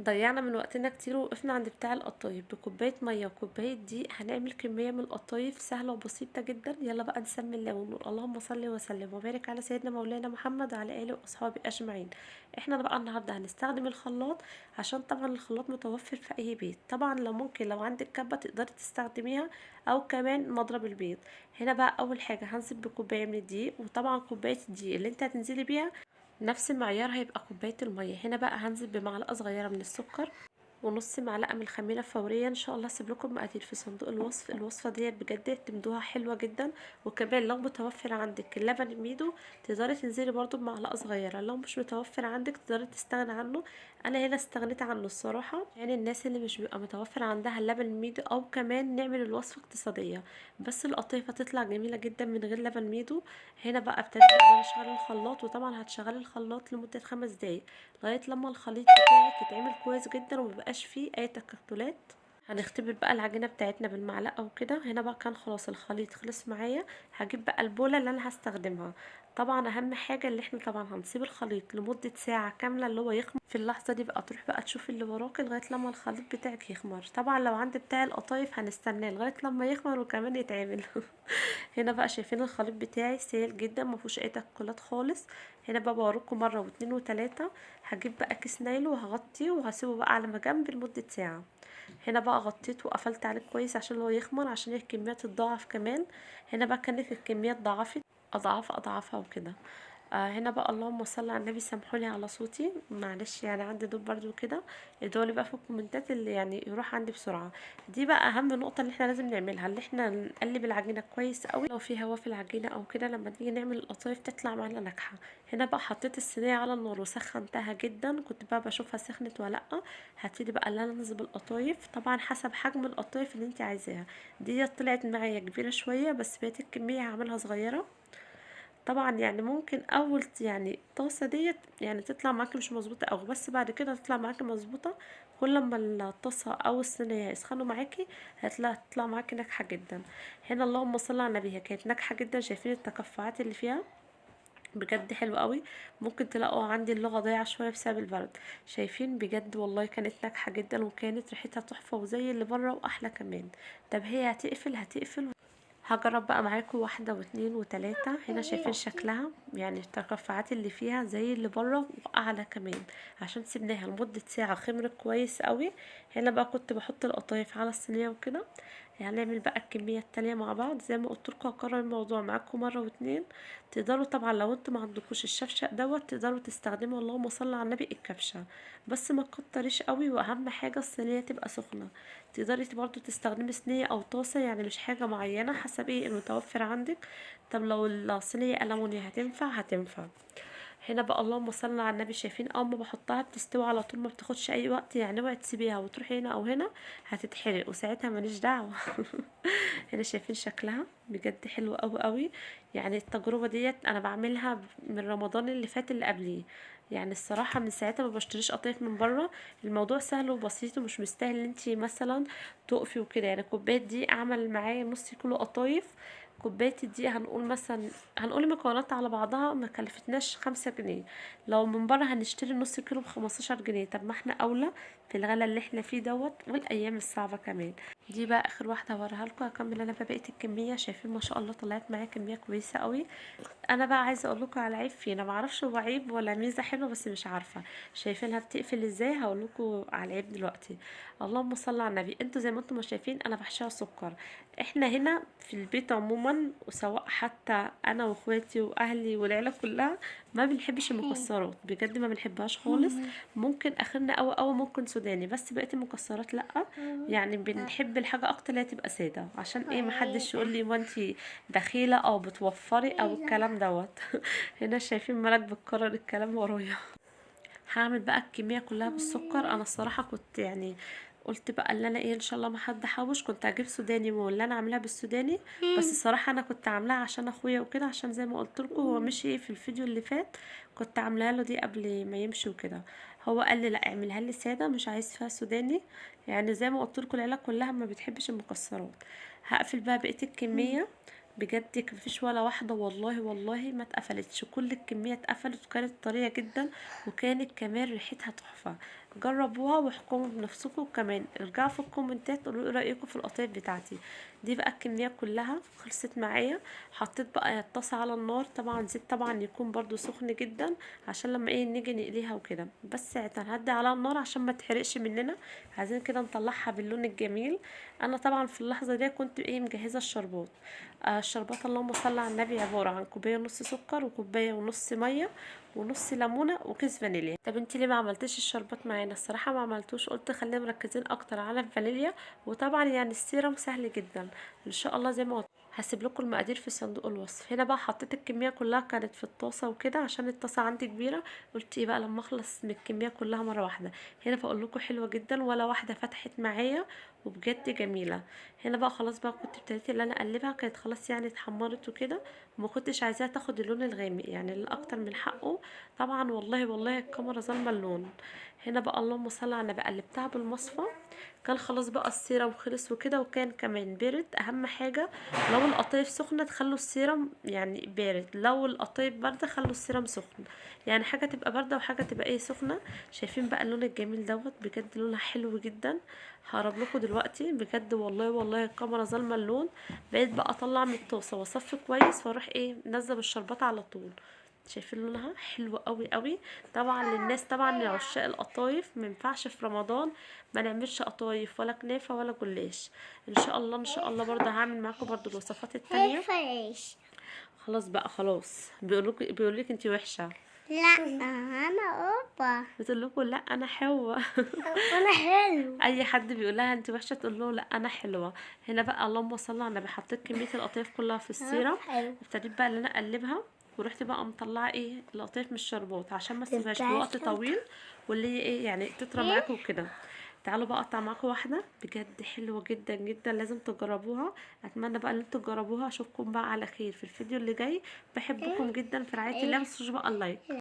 ضيعنا من وقتنا كتير ووقفنا عند بتاع القطايف. بكوبايه مية وكوبايه دقيق هنعمل كمية من القطايف سهلة وبسيطة جدا. يلا بقى نسمي الله ونقول اللهم صل وسلم وبارك على سيدنا مولانا محمد وعلى اله واصحابه اجمعين. احنا بقى النهارده هنستخدم الخلاط، عشان طبعا الخلاط متوفر في اي بيت. طبعا لو ممكن لو عندك كبه تقدري تستخدميها، او كمان مضرب البيض. هنا بقى اول حاجة هنزل بكوبايه من الدقيق، وطبعا كوباية الدقيق اللي انت هتنزلي بيها نفس المعيار هيبقى كوباية المية. هنا بقى هنزل بمعلقه صغيرة من السكر ونص معلقه من الخميره الفورية. ان شاء الله هسيب لكم مقادير في صندوق الوصف. الوصفة ديت بجد اعتمدوها حلوة جدا. وكمان لو متوفر عندك اللبن الميدو تقدري تنزلي برضو بمعلقه صغيرة، لو مش متوفر عندك تقدري تستغني عنه. انا هنا استغنيت عنه الصراحة، يعني الناس اللي مش بيبقى متوفر عندها اللبن الميدو، او كمان نعمل الوصفة اقتصادية بس القطيفه تطلع جميلة جدا من غير لبن ميدو. هنا بقى ابتديت انا اشغل الخلاط، وطبعا هتشغلي الخلاط لمدة 5 دقايق لغاية لما الخليط بتاعك يتعمل كويس جدا ومبقاش فيه اي تكتلات. هنختبر بقى العجينة بتاعتنا بالمعلقه وكده. هنا بقى كان خلاص الخليط خلص معايا. هجيب بقى البوله اللي انا هستخدمها. طبعا اهم حاجة اللي احنا طبعا هنسيب الخليط لمدة ساعة كاملة اللي هو يخمر. في اللحظة دي بقى تروح بقى تشوفي اللي وراكي لغاية لما الخليط بتاعك يخمر. طبعا لو عند بتاع القطايف هنستناه لغاية لما يخمر وكمان يتعمل. هنا بقى شايفين الخليط بتاعي سائل جدا ما فيهوش اي تكتلات خالص. هنا بقى بوريكم مرة واتنين وتلاتة. هجيب بقى كيس نايلو وهغطيه وهسيبه بقى على ما جنب لمدة ساعة. هنا بقى غطيته وقفلت عليه كويس عشان هو يخمر، عشان الكمية تتضاعف كمان. هنا بقى كانت الكمية اتضاعفت اضعاف اضعافها وكده. هنا بقى اللهم صل على النبي. سامحوني على صوتي معلش، يعني عندي دور برضو كده. ادعوا لي بقى في الكومنتات اللي يعني يروح عندي بسرعة. دي بقى اهم نقطة اللي احنا لازم نعملها، اللي احنا نقلب العجينة كويس قوي. لو في هوا في العجينة او كده لما نيجي نعمل القطايف تطلع معانا ناجحة. هنا بقى حطيت الصينية على النار وسخنتها جدا، كنت بقى بشوفها سخنت ولا لا. هبتدي بقى ان انا انزل بالقطايف، طبعا حسب حجم القطايف اللي انت عايزاها. دي طلعت معايا كبيرة شوية، بس بقيت الكمية هعملها صغيرة. طبعا يعني ممكن اول يعني طاسه ديت يعني تطلع معاكي مش مظبوطة او بس بعد كده تطلع معاكي مظبوطة. كل ما الطاسه او الصينية يسخنوا معاكي هتطلع معاكي ناجحة جدا. هنا اللهم صل على النبي، هي كانت ناجحة جدا. شايفين التكفعات اللي فيها بجد حلو قوي. ممكن تلاقوا عندي اللغة ضايعة شوية بسبب البرد. شايفين بجد والله كانت ناجحة جدا، وكانت ريحتها تحفة وزي اللي بره واحلى كمان. طب هي هتقفل هتقفل. هجرب بقى معاكم واحدة واتنين وتلاتة. هنا شايفين شكلها، يعني الترفعات اللي فيها زي اللي بره واعلى كمان، عشان سيبناها لمدة ساعة خمرت كويس قوي. هنا بقى كنت بحط القطايف على الصينية وكده. هنعمل بقى الكمية التانية مع بعض. زي ما قلت لكم هكرر الموضوع معاكم مرة واتنين. تقدروا طبعا لو انتوا ما عندكوش الشفشق دوت تقدروا تستخدموا اللهم صل على النبي الكبشه، بس ما تكتريش قوي. واهم حاجة الصينية تبقى سخنة. تقدري برضو تستخدمي صينية او طاسه، يعني مش حاجة معينة، حسب ايه المتوفر عندك. طب لو الصينية ألمونيا هتنفع هتنفع. هنا بقى اللهم صل على النبي، شايفين اول ما بحطها بتستوي على طول، ما بتاخدش اي وقت. يعني اوعي تسيبيها وتروحي هنا او هنا هتتحرق، وساعتها ماليش دعوه. هنا شايفين شكلها بجد حلو قوي قوي. يعني التجربة ديت انا بعملها من رمضان اللي فات اللي قبليه، يعني الصراحة من ساعتها ما بشتريش قطايف من بره. الموضوع سهل وبسيط ومش مستاهل ان انتي مثلا تقفي وكده. يعني كوباية دي اعمل معايا نص كيلو قطايف. كوباية الدقيق هنقول مثلا، هنقول المكونات على بعضها ما كلفتناش 5 جنيه. لو من بره هنشتري نص كيلو ب15 جنيه. طب ما احنا اولى في الغلا اللي احنا فيه دوت والايام الصعبة كمان. دي بقى اخر واحدة هوريها لكم. هكمل انا بقى بقية الكمية. شايفين ما شاء الله طلعت معايا كمية كويسة قوي. انا بقى عايزه اقول لكم على عيب فينا، ما اعرفش هو عيب ولا ميزة حلوة بس مش عارفه. شايفينها بتقفل ازاي؟ هقول لكم على العيب دلوقتي. اللهم صل على النبي. انتوا زي ما انتوا ما شايفين انا بحشيها سكر. احنا هنا في البيت عموما، وسواء حتى انا واخواتي واهلي والعيلة كلها، ما بنحبش المكسرات بجد، ما بنحبهاش خالص. ممكن اخرنا قوي قوي ممكن سوداني، بس بقية المكسرات لا. يعني بنحب الحاجة اكتر اللي هي تبقى ساده، عشان ايه محدش يقول لي وانتي دخيله او بتوفري او الكلام دوت. هنا شايفين ملك بتكرر الكلام ورايا. هعمل بقى الكمية كلها بالسكر. انا الصراحة كنت يعني قلت بقى اللي انا ايه ان شاء الله ما حد حوش، كنت هجيب سوداني واللي انا عاملاها بالسوداني، بس الصراحة انا كنت عاملاها عشان اخويا وكده، عشان زي ما قلت لكم هو مشي في الفيديو اللي فات كنت عاملاها له دي قبل ما يمشي وكده. هو قال لي لا اعملها لي ساده، مش عايز فيها سوداني. يعني زي ما قلت لكم العيلة كلها ما بتحبش المكسرات. هقفل بقى بقية الكمية. بجد مفيش ولا واحدة والله والله ما اتقفلتش، كل الكمية اتقفلت وكانت طرية جدا، وكانت كمان ريحتها تحفة. جربوها واحكموا بنفسكم، كمان ارجعوا في الكومنتات قولوا ايه رايكم في القطايف بتاعتي دي. بقى الكمية كلها خلصت معايا. حطيت بقى الطاسه على النار، طبعا زيت طبعا يكون برده سخن جدا عشان لما ايه نيجي نقليها وكده، بس هنهدي على النار عشان ما تحرقش مننا، عايزين كده نطلعها باللون الجميل. انا طبعا في اللحظة دي كنت ايه مجهزة الشربات. الشربات اللهم صل على النبي عبارة عن كوباية ونص سكر وكوبايه ونص مية ونص ليمونه وكيس فانيليا. طب انتي ليه ما عملتيش الشربات معانا؟ الصراحة ما عملتوش، قلت خلينا مركزين اكتر على الفانيليا، وطبعا يعني السيرم سهل جدا ان شاء الله. زي ما قلت هسيب لكم المقادير في صندوق الوصف. هنا بقى حطيت الكمية كلها كانت في الطاسه وكده، عشان الطاسه عندي كبيرة، قلت ايه بقى لما اخلص من الكمية كلها مرة واحدة. هنا بقول لكم حلوة جدا، ولا واحدة فتحت معايا وبجد جميلة. هنا بقى خلاص بقى كنت ابتديت اللي انا اقلبها، كانت خلاص يعني اتحمرت وكده، وما كنتش عايزاها تاخد اللون الغامق يعني اللي اكتر من حقه. طبعا والله والله الكاميرا ظالمه اللون. هنا بقى اللهم صل على النبي قلبتها بالمصفى، كان خلاص بقى السيرم خلص وكده، وكان كمان بارد. اهم حاجة لو القطايف سخنة تخلوا السيرم يعني بارد، لو القطايف باردة خلوا السيرم سخن، يعني حاجة تبقى باردة وحاجه تبقى ايه سخنة. شايفين بقى اللون الجميل دوت، بجد لونها حلو جدا. هقرب لكم دلوقتي بجد والله والله الكاميرا ظالمه اللون. بقيت بقى اطلع من الطاسه واصفي كويس واروح ايه نازله بالشربات على طول. شايفين لونها حلو قوي قوي. طبعا للناس طبعا لعشاق القطايف ما ينفعش في رمضان ما نعملش قطايف ولا كنافه ولا جلاش. ان شاء الله ان شاء الله برضه هعمل معاكم برضه الوصفات التانية. خلاص بقى خلاص، بيقولك انتي وحشة. لا انا اوبا، بتقول لكم لا انا حلوة. انا حلو. اي حد بيقول لها انت وحشة تقول له لا انا حلوة. هنا بقى اللهم صل على النبي حطيت كمية القطايف كلها في السيرم، ابتديت بقى ان انا اقلبها، ورحت بقى مطلعه ايه القطايف من الشربات عشان ما تسيبهاش لوقت طويل، واللي هي ايه يعني تطرى معاكم وكده. تعالوا بقى اقطع معاكم واحدة بجد حلوة جدا جدا، لازم تجربوها. اتمنى بقى ان انتوا تجربوها. اشوفكم بقى على خير في الفيديو اللي جاي. بحبكم جدا، في رعاية الله. ما تنسوش بقى ال like.